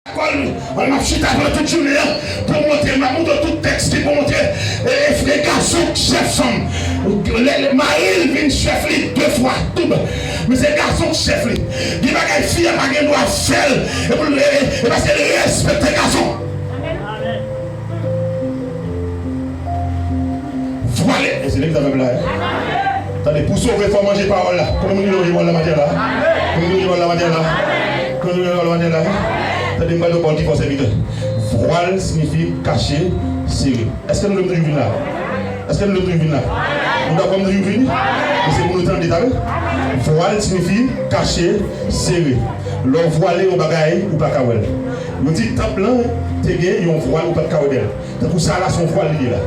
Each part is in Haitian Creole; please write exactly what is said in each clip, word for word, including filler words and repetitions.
Kòl, mwen, m ap chita pandan tout jounen an pou montre, m ap montre tout tèks ki pou montre, e, e, e gason k chèf fanm. Lè, lè mari l vin chèf li de fwa, doub. Men se gason k chèf li. Gen bagay fi a pa gen dwa fè l, e pou l, e, e, e paske l respekte gason. Vwale, e se legliz avè m la, wi. Tande, pou sove, fò manje pawòl la. Konbyen moun ki manje pawòl la maten la? Konbyen moun ki manje pawòl la maten la? Konbyen moun ki manje pawòl la maten la? Tande, m pral di yon pawòl ki fò sèvitè. Vwal siyifi kache, sere. Èske nou lè m toujou vin la? Èske nou lè m toujou vin la? Nou dakò m toujou vin? Men se pou nou tande, tande. Vwal siyifi kache, sere. Lè w vwale yon bagay, ou pa ka wè l. Yo di tanp lan te gen yon vwal ou pa t ka wè dèyè l. Tankou sa la, se yon vwal li ye la.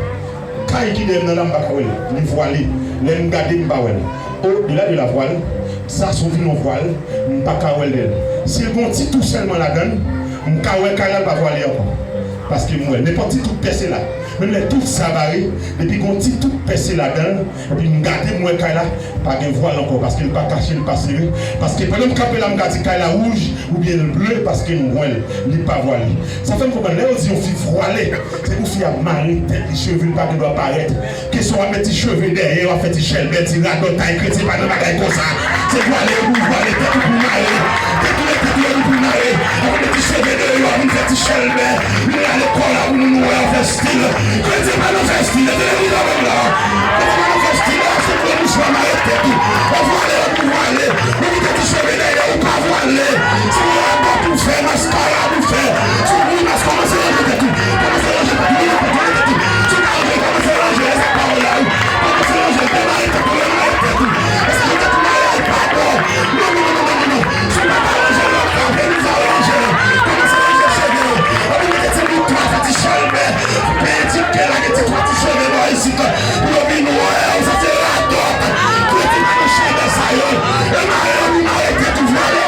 Kay ki dèyè m nan la, m pa ka wè l. Li vwale. Lè m gade, m pa wè l. Au delà de la voile, sa se vin yon vwal, m pa ka wè l dèyè l. Si l gen yon ti tou sèlman ladan l, m ka wè kay la, l pa vwale ankò. Paske m wè, nenpòt ti tout pèse la. Menm lè tout sa bare, depi gen yon ti tout pèse ladan l, epi m gade, m wè kay la, pa gen vwal ankò, paske l pa kache, l pa sere. Paske pandan m kanpe la, m ka di kay la wouj, oubyen l ble, paske m wè l, li pa vwale. Sa fè m konprann, lè yo di yon fi vwale, se pou fi a mare tèt li, cheve l pa gen dwa parèt. Kesyon w ap met ti cheve dèyè, w ap fè ti chèlbè, ti radòtay, kretyen pa nan bagay konsa. Se vwale ou pou vwale, tèt ou pou mare. Tèt ou, tèt ou, tèt ou pou mare. Ou ap met ti cheve deyò, vin fè ti chèlbè. Vin rale kò w la pou moun wè w fè stil. Kretyen pa nan fè stil, e te legliz avè m la. Kretyen pa nan fè stil, se pou mouchwa mare tèt ou. Ou vwale ou pou vwale. Ou kite ti cheve dèyè, ou pa vwale. Se yon radòt ou fè, maskara ou fè. Se yon grimas, kòmanse ranje tèt ou. Kòmanse ranje tèt ou, ranje tèt ou, ranje tèt ou. Si w pa ranje, kòmanse ranje, e sa pawòl la, wi. Kòmanse ranje, demare tèt ou, remare tèt ou. E sa tèt ou mare a, e pa bon. Non, non, non, non, non, non, non. Si w pa ka ranje l, lòt la, vin nou fè ranje l. Kòmanse ranje cheve yo. Epi mete ti bout twa, fè ti chèlbè. Penyen ti ke, lage ti twa ti cheve bò isit. Pou yo vin wè w, sa se radòt. Kretyen pa nan chèlbè sa yo. E mare yo, pou mare tèt ou vwale.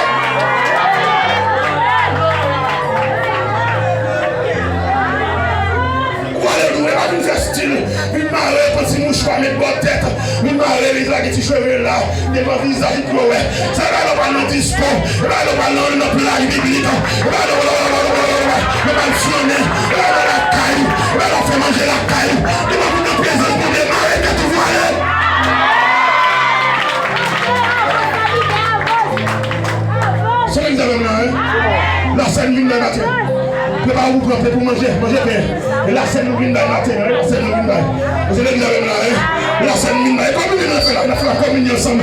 Vwale nou, e pa vin fè stil. Vin mare, pran ti mouchwa, met bò tèt. Vin mare, vin lage ti cheve la. Devan vizaj ou pou yo wè. Sa e pa lè w pral nan disko. E pa lè w pral nan, nan plaj piblik. E pa lè w, lè w pral flannen. E pa lè w lakay ou. E pa lè w fè manje lakay ou. Devan vin nan prezans Bondye, mare tèt ou vwale. Se legliz avè m la, wi. Lasèn vin bay maten. Prepare w pou pran pen pou manje, manje pen. E lasèn nou vin bay maten, wi, lasèn nou vin bay. Se legliz avè m la, wi. Lasèn vin bay. E kominyon n ap fè la, n ap fè la kominyon ansanm.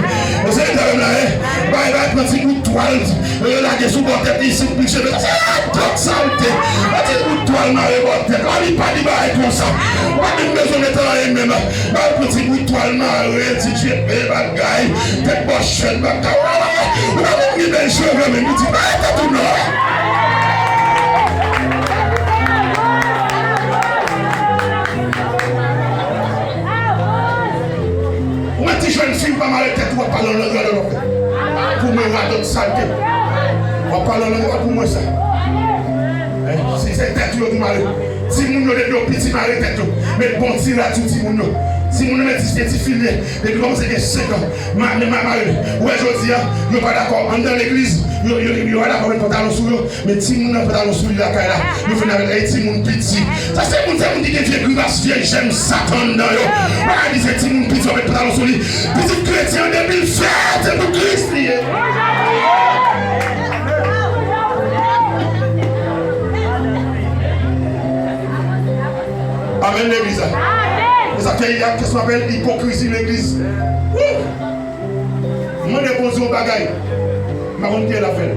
Se legliz avè m la, wi. Bay, bay, pran ti bout twal, e, lage sou bò tèt isit, plis cheve. Sa se radòt, salte. Yon ti bout twal mare bò tèt. Lavi pa di bagay konsa. Ou pa menm bezwen mete anyen menm. Bay, pran ti bout twal mare, ti djepe, bagay, tèt bòchèt, bagay. Ou pa menm gen bèl cheve, men pitit, bay tèt ou non. Ou wè ti jèn fi, ou pa mare tèt ou, w ap pale an lang, radòt w ap fè. Pou mwen, radòt, salte. W ap pale an lang, pa pou mwen sa. Hein? Si se tèt ou yo tou mare. Timoun yo, depi yo piti, mare tèt yo. Met bon ti rad sou timoun yo. Timoun yo met ti, ti filye. Depi kòmanse gen senk an, ma, ma, ma, mare. Ou wè jodi a, yo pa dakò. Anndan legliz, yo, yo, yo pa dakò met pantalon sou yo. Men timoun nan pantalon sou li lakay la. Yo vin avèk, ey, timoun piti. Sa se moun, se moun ki gen vye grimas, vye jèm Satan anndan yo. Pa ka di se timoun piti yo met pantalon sou li. Pitit kretyen an, depi l fèt, se pou Kris li ye. Amèn, legliz la. E sa fè y ap kesyon apèl ipokrizi legliz. Wi. Mande Bondye yon bagay. M pa konn kijan l ap fè l.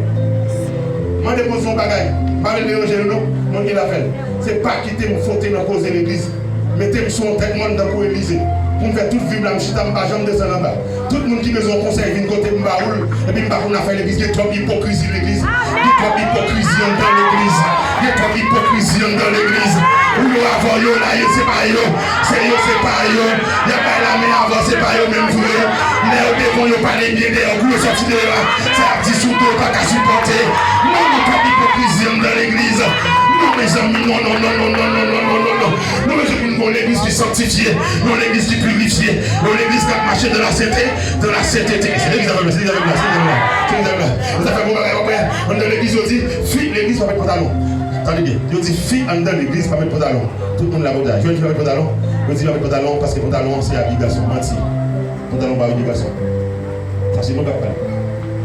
Mande Bondye yon bagay. M pa vle deranje nou non. Mande l ap fè l. Se pa kite m fwote nan koze legliz. Mete m sou yon tèt mòn tankou Elize. Pou m fè tout vi m la, m chita, m pa janm desann anba. Tout moun ki bezwen yon konsèy, vin kote m, m ba ou l. Epi m pa konn afè legliz, gen twòp ipokrizi legliz. Gen twòp ipokrizi anndan legliz. Gen twòp ipokrizi anndan legliz. Ou yo avè w, yo la, yo se pa yo. Se yo, se pa yo. Y ap bay lamen avè w, se pa yo menm vre. Lè yo devan w, yo pale byen dèyè w, kou yo sòti deyò a, sa y ap di sou do w, yo pa ka sipòte. Non, non, twòp ipokrizi anndan legliz. Non, mezanmi, non, non, non. Nou bezwen pou n gon legliz. ki sanktifye, yon legliz ki pirifye, yon legliz k ap mache dans la sainteté, dans la sainteté. Se legliz avè m la, se legliz avè m la, se legliz avè m la, se legliz avè m la. Sa fè bon bagay, w ap wè, anndan legliz, yo di, fi legliz pa met pantalon. Tande byen, yo di, fi anndan legliz pa met pantalon. Tout moun la konn sa. Jwenn fi pa met pantalon, yo di pa met pantalon paske pantalon se abi gason. Manti. Pantalon pa abi gason. Sa se mwen k ap pale.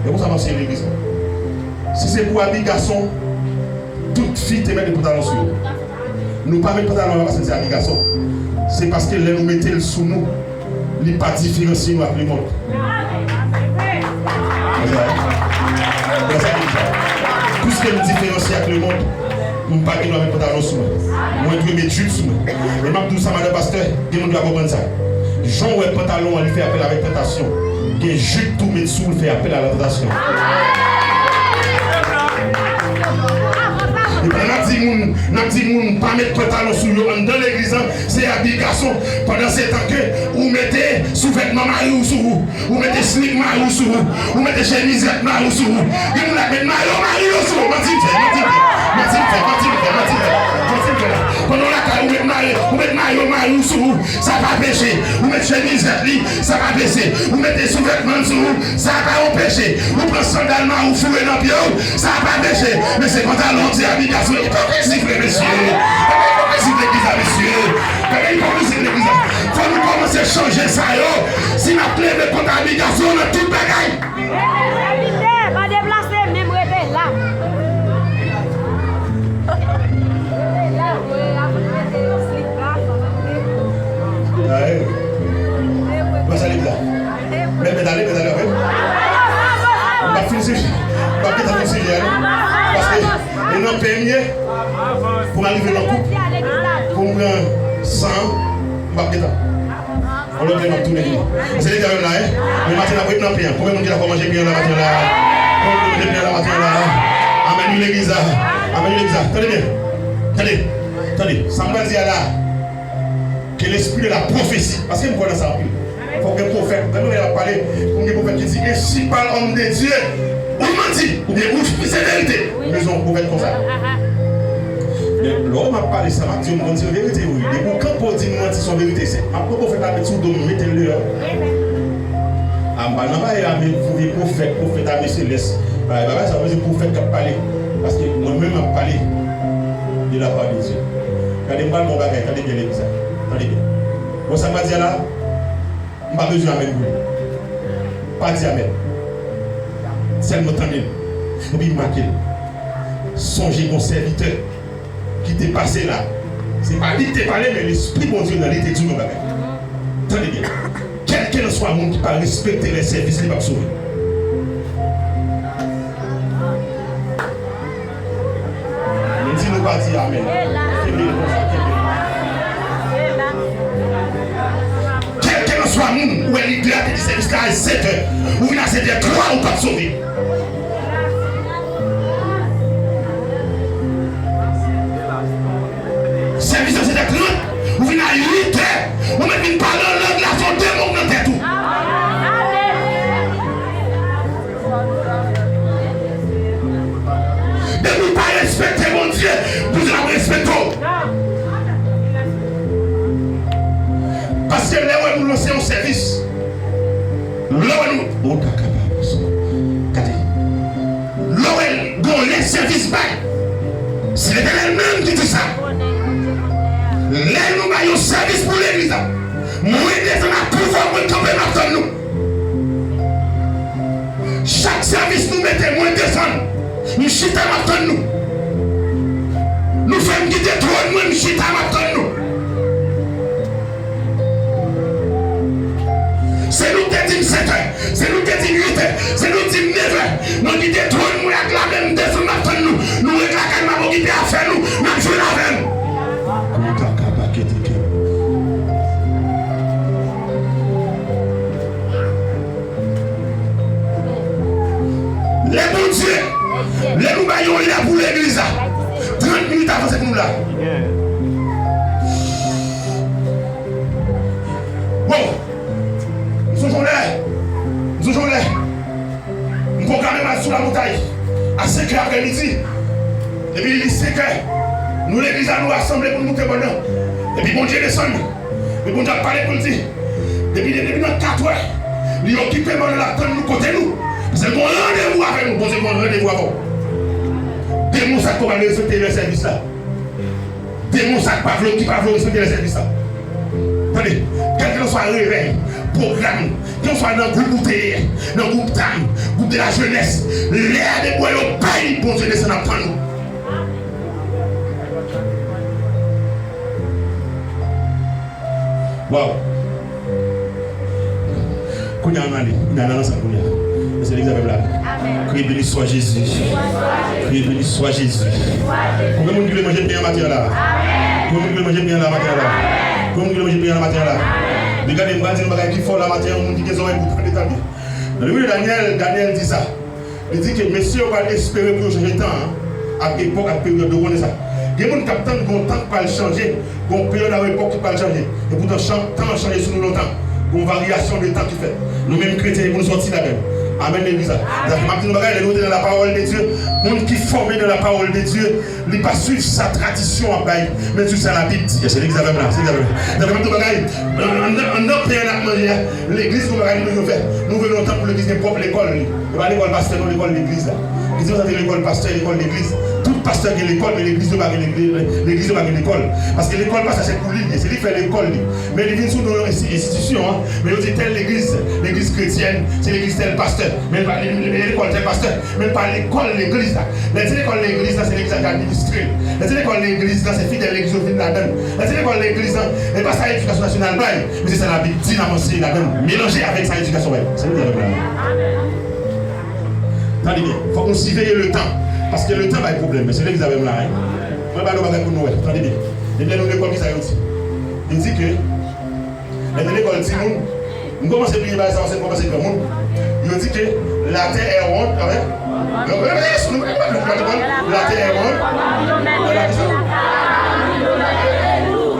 E konsa m anseye legliz la. Si se pou abi gason, tout fi te mete pantalon sou yo. Nou pa met pantalon la paske se abi gason. Se paske lè nou mete l sou nou, li pa diferansye nou ak lemond. Konsa, konsa, konsa. Piske m diferansye ak lemond, m pa gen dwa met pantalon sou mwen. Mwen dwe met jip sou mwen. E m ap di w sa, madan pastè, gen moun ki pa konprann sa. Jan w wè pantalon an, li fè apèl avèk tantasyon, gen jip tou met sou l fè apèl a la tantasyon. E pandan n ap di moun, n ap di moun pa met pantalon sou yo anndan legliz lan, se abi gason. Pandan se tan ke ou mete souvètman mari w sou ou, ou mete slip mari w sou ou, ou mete chemizèt mari w sou ou. Gen moun la k met mayo mari yo sou ou. Manti m fè, manti m fè, manti m fè, manti m fè, manti m fè, manti m fè la. Pandan w lakay ou met mayo, ou met mayo mari w sou ou, sa pa peche. Ou met chemizèt li, sa pa peche. Ou mete souvètman l sou ou, sa pa yon peche. Ou pran sandal mari w foure nan pye w, sa pa peche. Men se pantalon w di abi gason. Ipokrizi vre, mesye. Gade ipokrizi legliz la, mesye. Gade ipokrizi legliz la. Fò nou kòmanse chanje sa yo. Si n ap leve kont abi gason nan tout bagay. Evite, pa deplase, menm rete la. Rete la, mwen ap mete yon slip la, sa mete. Aye. Mwen salye la. Mèt, mèt ale, mèt ale, wi. M pa fin sijè. M pa gentan fin sijè, wi. Paske e nan pen m ye, pou m arive nan koup, pou m pran san, m pa gentan. On lòt lè m ap tounen vini. Se legliz la menm la, wi. Men maten n ap ret nan pen an. Konbyen moun ki dakò manje pen an la maten an la? Konbyen moun manje pen an la maten an la? Amèn, wi, legliz la. Amèn, wi, legliz la. Tande byen. Tande. Tande. Sa m pral di a la. Que l'esprit de la prophétie. Paske m kwè nan sa anpil. Fòk gen pwofèt. Gade lè y ap pale, pou gen pwofèt ki di, ainsi parle homme de Dieu. Ou manti, oubyen ou se verite. Ou bezwen yon pwofèt konsa. Men lè w m ap pale sa, m ap di w, m konn se verite, wi. Depi w kanpe w di m manti, se yon verite. Se, m ap pran pwofèt la, met sou do m, mete l deyò. A, m pa nan bagay la, men pou vye pwofèt, pwofèt ame selès. Bagay, bagay sa, mwen se pwofèt k ap pale. Paske mwen menm m ap pale de la part de Dieu. Gade, m pral ba w yon bagay, tande byen legliz la. Tande byen. Bon, sa m pral di a la, m pa bezwen amèn pou li. Pa di amèn. Sèlman tande l. Epi make l. Sonje gon sèvitè ki te pase la. Se pa li ki te pale, men Lespri Bondye nan li te di yon bagay. Tande byen. Kèlkelanswa moun ki pa respekte lè sèvis li p ap sove. Nou di nou pa di amèn. Kenbe l konsa, kenbe l. Kèlkelanswa moun, ou wè lidè a te di sèvis la a sèt è, ou vin a sèt è twa, ou p ap sove. Sèvis la sèt è trant, ou vin a uit è, ou mèt vin pale an lang la, fè w demon nan tèt ou. Depi w pa respekte Bondye, Bondye p ap respekte w. Paske lè w wè nou lanse yon sèvis, lè w wè nou, o ta kapab, gade, lè w wè gon lè sèvis bay, se Letènèl menm ki di sa. Lè nou bay yon sèvis pou legliz la, mwen desann ak pouvwa mwen kanpe m ap tann nou. Chak sèvis nou mete, mwen desann. M chita, m ap tann nou. Nou fè m kite twòn mwen, m chita, m ap tann nou. Se nou k te di m sèt è, se nou k te di m uit è, se nou k di m nèf è. Mwen kite twòn mwen ak lame m, m desann, m ap tann nou. Nou ret lakay m ap okipe afè nou, n ap jwenn avè m. Kouta kapaketeke. Lè Bondye, lè nou bay yon lè pou legliz la, trant minit avanse pou nou la. Bon, m sonje yon lè, m sonje yon lè, m pwograme m al sou lamontay a senk è aprèmidi. Epi li senk è, nou legliz la, nou rasanble pou n moute bòn nan. Epi Bondye desann. Men Bondye ap pale pou l di, depi, depi nan katwè, li okipe mòn nan, l ap tann nou kote nou. Paske l gen yon randevou avè nou. Bondye gen yon randevou avè w. Demon sa k pa vle respekte lè sèvis la. Demon sa k pa vle, ki pa vle respekte lè sèvis la. Tande, kèlkeswa revèy, pwogram, kèlkeswa nan gwoup ou te ye, nan gwoup dam, gwoup de la jeunesse, lè a depi yo bay li, Bondye desann ap tann nou. Waw. Kounye a, ann ale. Kounye a, ann ansanm kounye a. Mesye legliz avè m la. Amèn. Kriye, beni swa Jezi. Kriye, beni swa Jezi. Konbyen moun ki vle manje pen an maten an la? Konbyen moun ki vle manje pen an la maten an la? Konbyen moun ki vle manje pen an la maten an la? Men gade, m pral di yon bagay ki fò la maten an, yon moun ki gen zòrèy pou tande, tande. Nan liv de Danyèl, Danyèl di sa. Li di ke mesye yo pral espere pou yo chanje tan an, ak epòk, ak peryòd yo, konnen sa. Gen moun k ap tann gen yon tan k pral chanje, gen yon peryòd ak epòk ki pral chanje. Epoutan, chan-, tan an chanje sou nou lontan. Gen yon varyasyon de tan ki fèt. Nou menm kretyen, e pou nou sòti ladan l. Amèn, legliz la. Sa fè m ap di nou bagay, lè nou rete nan la parole de Dieu, moun ki fòme nan la parole de Dieu, li pa swiv sa tradisyon ap bay, men swiv sa Labib di. Èske legliz avè m la? Èske legliz avè m la? Sa fè m ap di yon bagay, anndan, anndan pen an n ap manje a, legliz gen yon bagay li bezwen fè. Nou vle lontan pou legliz gen pwòp lekòl li. E pa lekòl pastè non, lekòl legliz la. Li di, "Tande, lekòl pastè, lekòl legliz." Tout pastè gen lekòl, men legliz yo pa gen legliz, legliz yo pa gen lekòl. Paske lekòl pastè se pou li, se li k fè lekòl li. Men li vin sou non yon ensti-, enstitisyon an, men yo di tèl legliz, legliz kretyèn, se legliz tèl pastè, men li pa, li, li, li lekòl tèl pastè, men li pa lekòl legliz la. Lè di lekòl legliz la, se legliz la ki administre l. Lè di lekòl legliz la, se fidèl legliz yo vin ladan l. Lè di lekòl legliz la, e pa sa edikasyon nasyonal bay, men se sa Labib di n ap anseye ladan l, melanje avèk sa edikasyon bay. Se nou ki avè m la. Tande byen, fòk nou siveye letan, paske letan bay pwoblèm, men se legliz avè m la, wi. Mwen ba nou bagay pou nou wè, tande byen. Depi lè nou lekòl, kisa yo di? Yo di ke, lè nou lekòl timoun, m kòmanse bliye bagay sa, paske m kòmanse granmoun. Yo di ke la terre est ronde, anfen, la terre est ronde.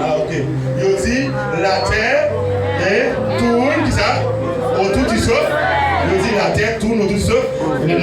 Ah, ok. Yo di la terre, hein, tourne, kisa? Autour du soleil. Yo di la terre tourne autour du soleil.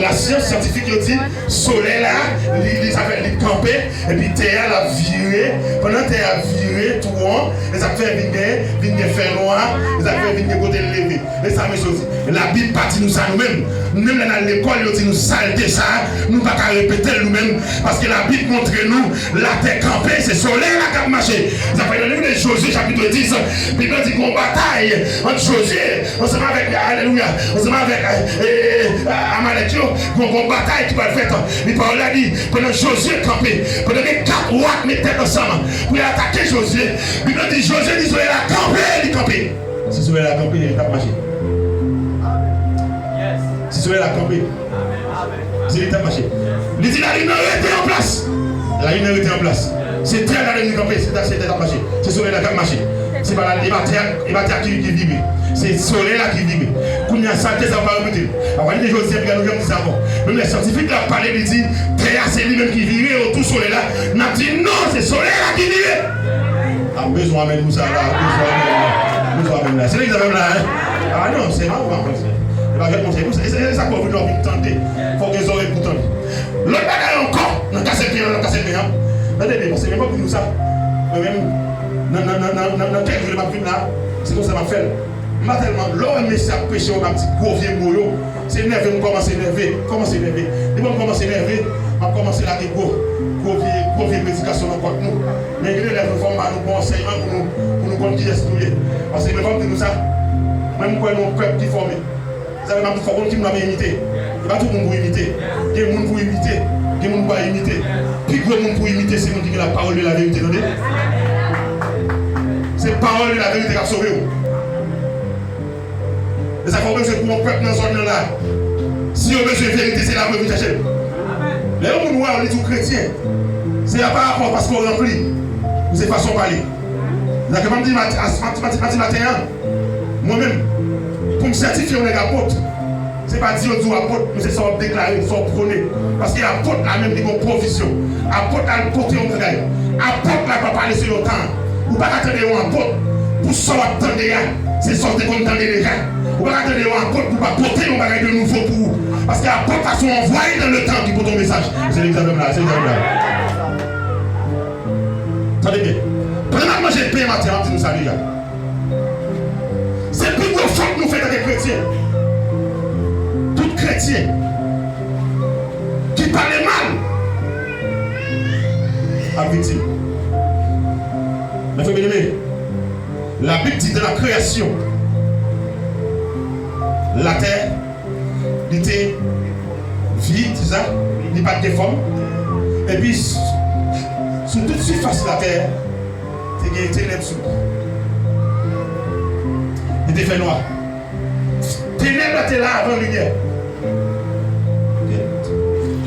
Lasyans syantifik yo di solèy la, li, li, sa fè li kanpe, epi tè a l ap vire. Pandan tè a ap vire tou won, e sa k fè vin gen, vin gen fènwa, e sa k fè vin gen kote l leve. E sa mesye yo di. Labib pa di nou sa nou menm. Nou menm lè n al lekòl, yo di nou salte sa, nou pa ka repete l nou menm, paske Labib montre nou latè kanpe, se solèy la k ap mache. Sa fè nan liv de Jozye, chapit dis, Bib la di gon batay ant Jozye ansanm avèk, alelouya, ansanm avèk, e, e, e, Amalèk yo, gon, gon batay ki pral fèt. Men pawòl la di, pandan Jozye kanpe, pandan gen kat wa k met tèt ansanm pou y atake Jozye, Bib la di Jozye di solèy la kanpe, li kanpe. Si solèy la kanpe, li t ap mache. Si solèy la kanpe, se li t ap mache. Li di lalin nan rete an plas. Lalin nan rete an plas. Se tè a lalin li kanpe, se tè, se tè t ap mache. Se solèy la k ap mache. Se pa la, e pa tè a, e pa tè a ki, ki vire. Se solèy la ki vire. Kounye a, salte sa yo pa repete. Apre li te jodi a, piga nou janm di sa ankò. Menm lè syantifik la ap pale, li di tè a se li menm ki vire otou solèy la. N ap di non, se solèy la ki vire. Ap bezwen amèn pou sa la, ap bezwen amèn la, ap bezwen amèn la. Se legliz avè m la, en? Ah non, se pa ou pa konn sa. E pa jwèt konsa. E sa k fè w vin, w vin tande. Fò w gen zòrèy pou tande. Lòt bagay ankò, nan kase pye an, nan kase pye an. Tande byen, paske men m ap di nou sa. Mwen menm, nan, nan, nan kèk jou m ap vin la, se konsa m ap fè l. M pa tèlman, lè w wè mesye ap preche, w ap di gwo vye mo yo, se nève m kòmanse nève, kòmanse nève. Depi m kòmanse nève, m ap kòmanse lage gwo, gwo vye, gwo vye predikasyon nan kòt nou. Men gen de lè, fò m ba nou bon ansèyman pou nou, pou nou konn kiyès nou ye. Paske men fò m di nou sa, mwen m kwè nan yon pèp ki fòme. Sa vle m ap di fò w konn ki moun w ap imite. E pa tout moun pou w imite. Gen moun pou w imite, gen moun w pa imite. Pi gwo moun pou w imite, se moun ki gen la parole de la vérité, tande. Se parole de la vérité k ap sove w. E sa fè w bezwen pou yon pèp nan zòn nan la. Si yo bezwen verite, se la pou yo vin chèche l. Lè yon moun wè w, li di w kretyen, se pa rapò paske w ranpli, ou se fason w pale. Sa ke m ap di mati-, as-, mati-, mati-, mati maten an, mwen menm, pou m sètifye yon nèg apot, se pa di yo di w apot, men se sa w ap deklare, sa w pwone. Paske apot la menm, li gen yon pwovizyon. Apot la, l pote yon bagay. Apot la pa pale selon tan. Ou pa ka tande yon apot pou sa w ap tande a, se sa w te konn tande deja. Ou pa ka tande yon apot pou pa pote yon bagay de nouvo pou ou. Paske apot la se yon anvwaye nan letan ki pote yon mesaj. Se legliz avè m la, se legliz avè m la. Tande byen. Pandan n ap manje pen maten an, m ap di nou sa deja. fèt antanke kretyen. Tout kretyen ki pale mal ap viktim. Mè frè byeneme, Labib di dans la création, latè, li te vid, se sa? Li pa t gen fòm. Epi, s-, sou tout sifas latè, te gen tenèb sou li. Li te fè nwa. Tenèb la te la avan limyè.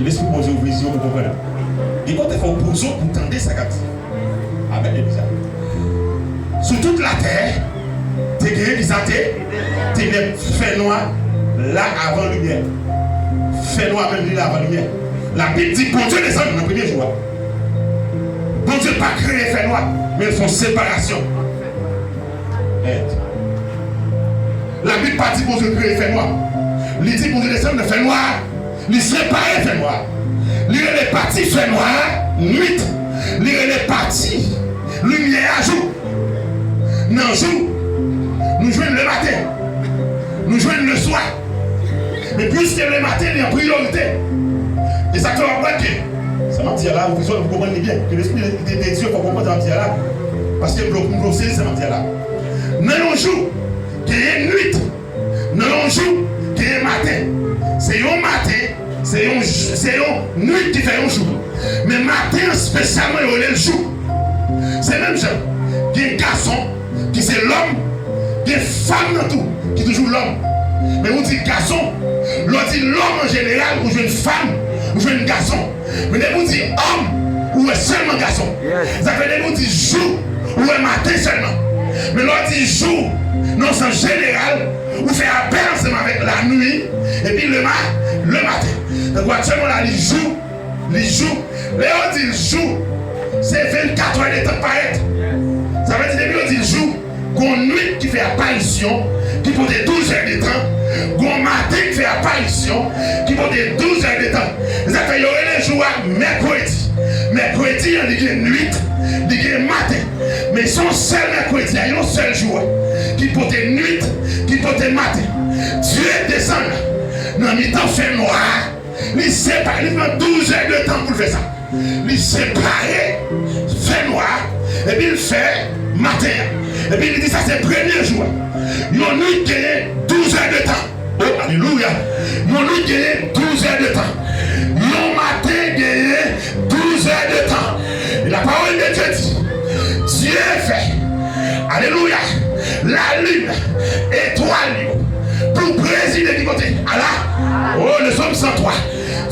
Ke Lespri Bondye ouvri zye w pou konprann. Gen kote fò w poze w pou tande sa k ap di. Amèn, legliz la. Sou tout latè, te gen, kisa te? Tenèb, fènwa, la avan limyè. Fènwa menm li la avan limyè. Labib di Bondye desann nan premye jou a. Bondye pa kreye fènwa, men l fè yon separasyon. Èt. Labib pa di Bondye kreye fènwa. Li di Bondye desann nan fènwa a. Li separe fènwa a. Li rele pati fènwa a nwit. Li rele pati limyè a jou. Nan jou, nou jwenn lematen. Nou jwenn leswa. Men piske lematen li an priyorite. E sa k fè w ap wè ke sa m ap di a la, ou bezwen konprann li byen. Ke lespri de, de, de Dye fè w konprann sa m ap di a la. Paske m vle w, m vle w sezi sa m ap di a la. Nan yon jou, genyen nwit. Nan yon jou, genyen maten. Se yon maten, se yon, se yon nwit ki fè yon jou. Men maten an espesyalman, yo rele l jou. Se menm jan, gen gason ki se lòm, gen fanm nan tou ki toujou lòm. Men ou di gason, lè w di lòm an jeneral, ou jwenn fanm, ou jwenn gason. Men depi w di òm, ou wè sèlman gason. Sa fè depi w di jou, ou wè maten sèlman. Men lè w di jou, nan yon sans jeneral, ou fè apèl ansanm avèk lanwi, epi le ma-, le maten. Tankou aktyèlman la, li jou, li jou. Lè yo di l jou, se vennkat è de tan k parèt. Sa vle di, depi yo di l jou, gon nwit ki fè aparisyon, ki pote douz è de tan. Gon maten ki fè aparisyon, ki pote douz è de tan. Se sa k fè yo rele jou a mèkredi. Mèkredi an, li gen nwit, li gen maten. Men se yon sèl mèkredi a, yon sèl jou a, ki pote nwit, ki pote maten. Dye desann nan mitan fènwa a, li separe, li pran douz è de tan pou l fè sa. Li separe fènwa a, epi l fè maten an. Epi li di sa se premye jou a. Yon nwit genyen douz è de tan. O, alelouya! Yon nwit genyen douz è de tan. Yon maten genyen douz è de tan. E la pawòl de Dye di, Dye fè, alelouya, lalin, etwal yo, pou prezide ki kote? A la, o, le sòm san twa.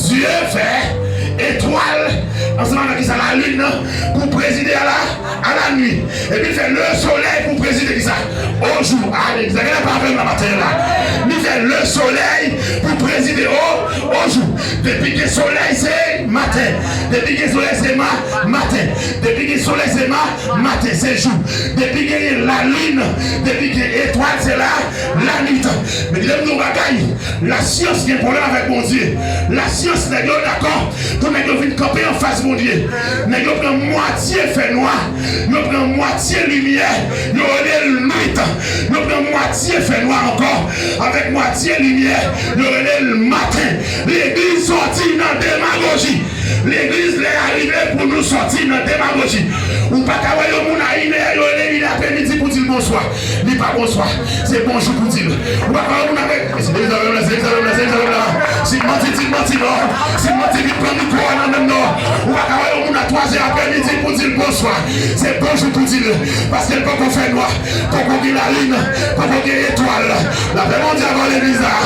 Dye fè etwal ansanm avèk kisa? Lalin nan, pou prezide a la, a la nwi. Epi l fè le solèy pou prezide kisa? O jou. Ale, sa genlè pa avè m nan maten an la. Li fè le solèy pou prezide o, o jou. Depi gen solèy, se maten. Depi gen solèy, se ma-, maten. Depi gen solèy, se ma-, maten, se jou. Depi gen lalin, depi gen etwal, se la, lanwit. Men kite m di w yon bagay, lasyans gen pwoblèm avèk Bondye. Lasyans, nèg yo dakò pou nèg yo vin kanpe anfas Bondye. Nèg yo pran mwatye fènwa, yo pran mwatye limyè, yo rele l nwit. Yo pran mwatye fènwa ankò, avèk mwatye limyè, yo rele l maten. Legliz sòti nan demagoji. Legliz, lè a rive pou nou sòti nan demagoji. Ou pa ka wè yon moun a inè, yo rele inè aprèmidi pou di l bonswa. Li pa bonswa. Se bonjou pou di l. Ou pa ka wè yon moun avèk, se legliz avè m la, se legliz avè m la, se legliz avè m la. Si m manti, di m manti non. Si m manti, vin pran mikwo a nan men m non. Ou pa ka wè yon moun a twazè aprèmidi pou di l bonswa. Se bonjou pou di l. Paske l poko fè nwa. Poko gen lalin, poko gen etwal. Lapè Bondye avè w legliz la.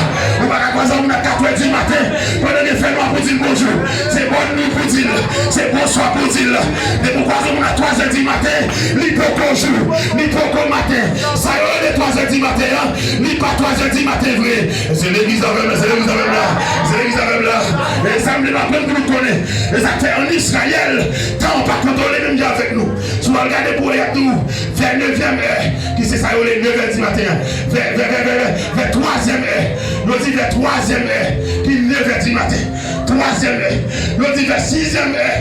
Ou pa ka kwaze yon moun a katrè di maten, pandan gen fènwa pou di l bonjou. Se bòn nwi pou di l, se bonswa pou di l. Depi w kwaze yon moun a twazè di maten, li poko jou, li poko maten. Sa yo rele twazè di maten an, li pa twazè di maten vre. Se legliz avè m la, se legliz avè m la, se legliz avè m la. E sa m vle aprann pou nou konnen. E sa k fè ann Izrayèl, tan an pa kontwole menm jan avèk nou. Pòl gade pou wè, y ap di w, vè nevyèm è, ki se sa yo rele nevè di maten an. Vè, vè, vè, vè, vè, vè twazyèm è. Yo di vè twazyèm è, ki nevè di maten. Twazyèm è. Yo di vè sizyèm è.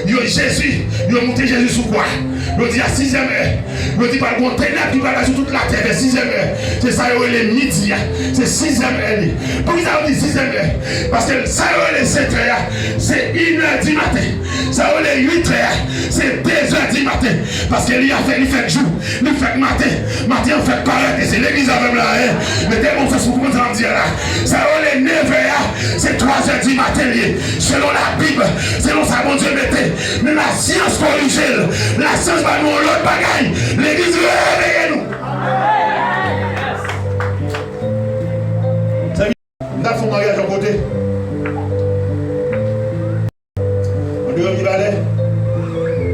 Yo, Jezi, yo moute Jezi sou kwa. Yo di a sizyèm è. Yo di pral gon tenèb ki pral sou tout latè vè sizyèm è. Se sa yo rele midi a. Se sizyèm è li. Poukisa yo di sizyèm è? Paske sa yo rele sèt è a, se inè di maten. Sa yo rele uit è a, se dezè di maten. Paske li a fè, li fèk jou, li fèk maten. Maten an fèk parèt, e se legliz avè m la, en. Mete bon sans pou konprann sa m di a la. Sa yo rele nevè a, se twazè di maten li ye. Selon Labib, selon sa Bondye mete. Men lasyans korije l. Lasyans ba nou yon lòt bagay. Legliz, reveye nou. M t al fè yon maryaj yon kote. Andeyò Mibalè,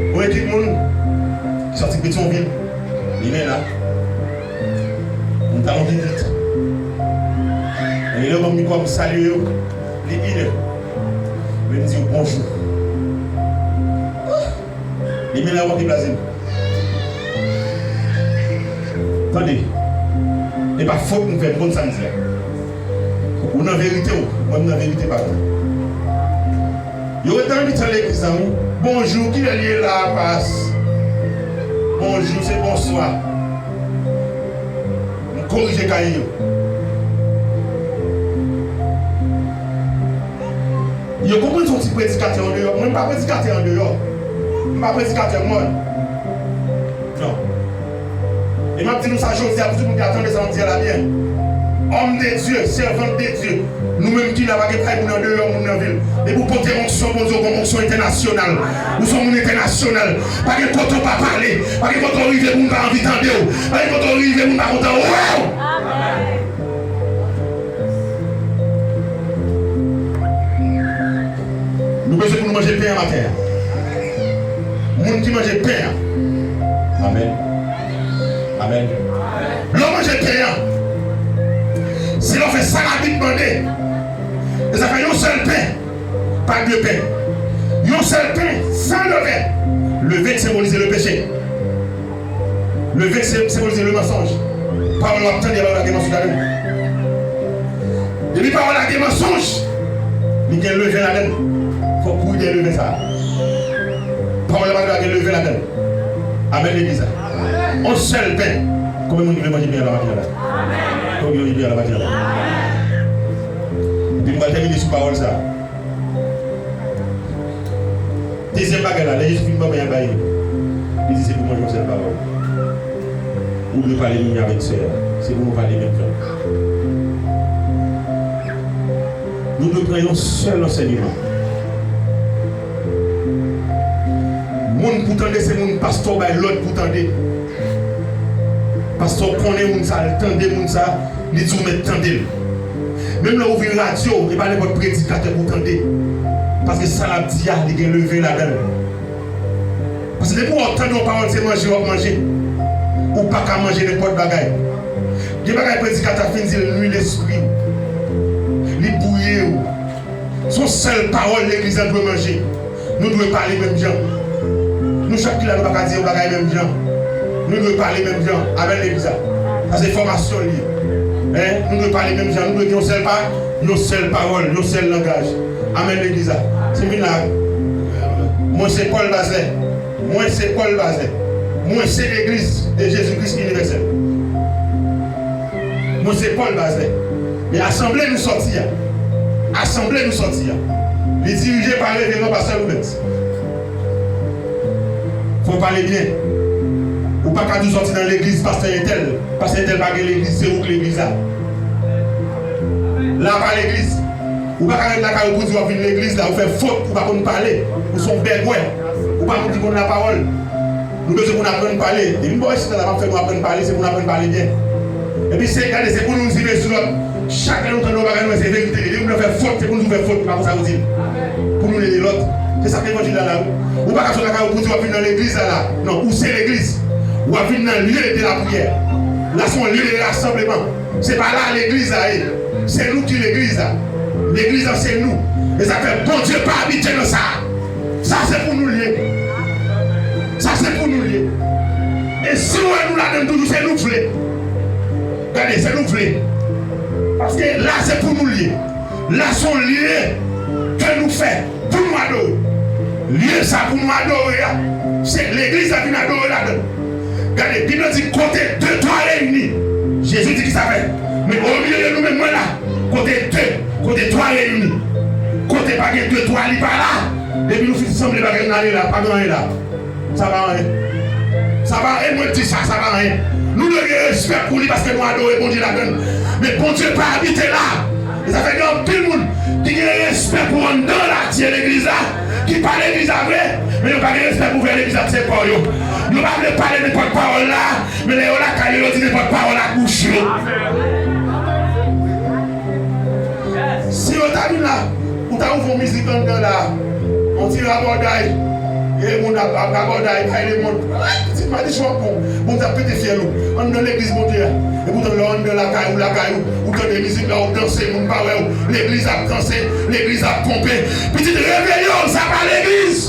yon ekip moun ki sòti Petyonvil, li men la. Moun ta yon vizit. Andeyò ban m mikwo, m salye yo. Li inè. Men m di yo bonjou. Li men la, w ap deplaze m. Tande, e pa fot m fè, m konn sa m di a. Ou nan verite w, mwen m nan verite pa mwen. Yo ret nan mitan legliz la, wi. Bonjou, kilè l ye la, pas? Bonjou, se bonswa. M korije kaye yo. Yo konprann se yon ti predikatè andeyò. Mwen, m pa predikatè andeyò. M pa predikatè mòn. Non. E m ap di nou sa jodi a pou tout moun ki ap tande sa m ap di a la byen. Homme de Dieu, servante de Dieu. Nou menm ki la, pa gen kay moun andeyò, moun nan vil. Depi w pote onksyon Bondye, w gen onksyon entènasyonal. Ou se yon moun entènasyonal. Pa gen kote w pa pale. Pa gen kote w rive moun pa anvi tande w. Pa gen kote w rive moun pa kontan wè w. Nou bezwen pou nou manje pen an maten an. Moun ki manje pen an. Amèn. Amèn. Lè w manje pen an, se lè w fè sa Labib mande. E sa fè yon sèl pen, pa de pen. Yon sèl pen, san leven. Leven ki senbolize le peche. Leven se, senbolize le mansonj. Pawòl w ap tande, pawòl la gen mansonj ladan l. Depi pawòl la gen mansonj, li gen leven ladan l. Fò w kouri dèyè leven sa a. Pawòl la pa dwe gen leven ladan l. Amèn, legliz la. On sèl pen. Konbyen moun ki vle manje pen an la maten an la? Konbyen moun ki vle pen an la maten an la? Epi m pral tèmine sou pawòl sa a. Dezyèm bagay la, lè Jezi fin ban pen an bay yo, li di se pou manje yon sèl pawòl. Ou dwe pale menm jan avèk sè a. Se pou nou pale menm jan. Nou dwe pran yon sèl ansèyman. Moun pou tande se moun pastè bay lòd pou tande. Pastè konnen moun sa, l tande moun sa, li di w mèt tande l. Menm lè w ouvri radyo, e pa nenpòt predikatè pou w tande. Paske sa l ap di a, li gen leven ladan l. Paske depi w tande yon pawòl, se manje w ap manje. Ou pa ka manje nenpòt bagay. Gen bagay predikatè a fin di l nui lespri w. Li bwouye w. Se yon sèl pawòl legliz la dwe manje. Nou dwe pale menm jan. Nou chak ki la, nou pa ka di yon bagay menm jan. Nou dwe pale menm jan. Amèn, legliz la. Sa se fòmasyon li ye. Hein? Nou dwe pale menm jan. Nou dwe gen yon sèl pa, yon sèl pawòl, yon sèl langaj. Amèn, legliz la. Si m vin la, mwen se Paul Bazley. Mwen se Paul Bazley. Mwen se Legliz de Jezi Kris Inivèsèl. Mwen se Paul Bazley. Men asanble nou sòti a, asanble nou sòti a, li dirije pa Reveran Pastè Loubens. Fò w pale byen. Ou pa ka di w sòti nan legliz pastè entèl. Pastè entèl pa gen legliz, se ou k legliz la. La pa legliz. Ou pa ka ret lakay ou pou di w ap vin legliz la, ou fè fot, ou pa konn pale, ou se yon bègwè, ou pa moun ki konn lapawòl. Nou bezwen pou n aprann pale. Depi m bò isit la, m ap fè nou aprann pale, se pou n aprann pale byen. Epi se, gade, se pou nou rive sou lòt. Chak lè nou tande yon bagay, nou wè se verite li. Depi moun nan fè fot, se pou nou di w fè fot, pa konsa yo di l. Pou nou ede lòt. Se sa k levanjil la la, wi. Ou pa ka sot lakay ou pou di w ap vin nan legliz la la. Non, ou se legliz. W ap vin nan lye de lapriyè. La se yon lye de rasanbleman. Se pa la legliz la ye. Se nou ki legliz la. Legliz la se nou. E sa fè Bondye pa abitye nan sa. Sa se pou nou l ye. Sa se pou nou l ye. Gade, se nou vle. Paske la, se pou nou l ye. La, se yon lye ke nou fè pou nou adore. Lye sa pou nou adore a, se legliz la vin adore ladan l. Gade, Bib la di, kote de, twa reyini, Jezi di ki sa fè. Men omilye de nou menm, mwen la, kote de, kote twa reyini, kote pa gen de, twa, li pa la. Depi nou fin sanble, bagay nan ale la, pa gen anyen la. Sa pa anyen. Sa pa anyen, mwen di sa, sa pa anyen. Nou dwe gen respè pou li paske nou adore Bondye ladan l. Men Bondye pa abite la. E sa fè gen anpil moun ki gen respè pou anndan la, ki legliz la, ki pa legliz la vre, men yo pa gen respè pou vrè legliz la, se kò yo. Yo pa vle pale nenpòt pawòl la, men lè yo lakay yo, yo di nenpòt pawòl ak bouch yo. Si yo ta vin la, ou ta ouvri yon mizik anndan la, yon ti rabòday, e moun ap, ap rabòday, bay lemonn. Ay, pitit madichon ap bon, Bondye ap pete fyèl ou. Anndan legliz Bondye a. Epoutan lè w anndan lakay ou, lakay ou, ou tande mizik la, ou danse, moun pa wè w. Legliz ap danse, legliz ap ponpe. Pitit, reveye w, sa pa legliz.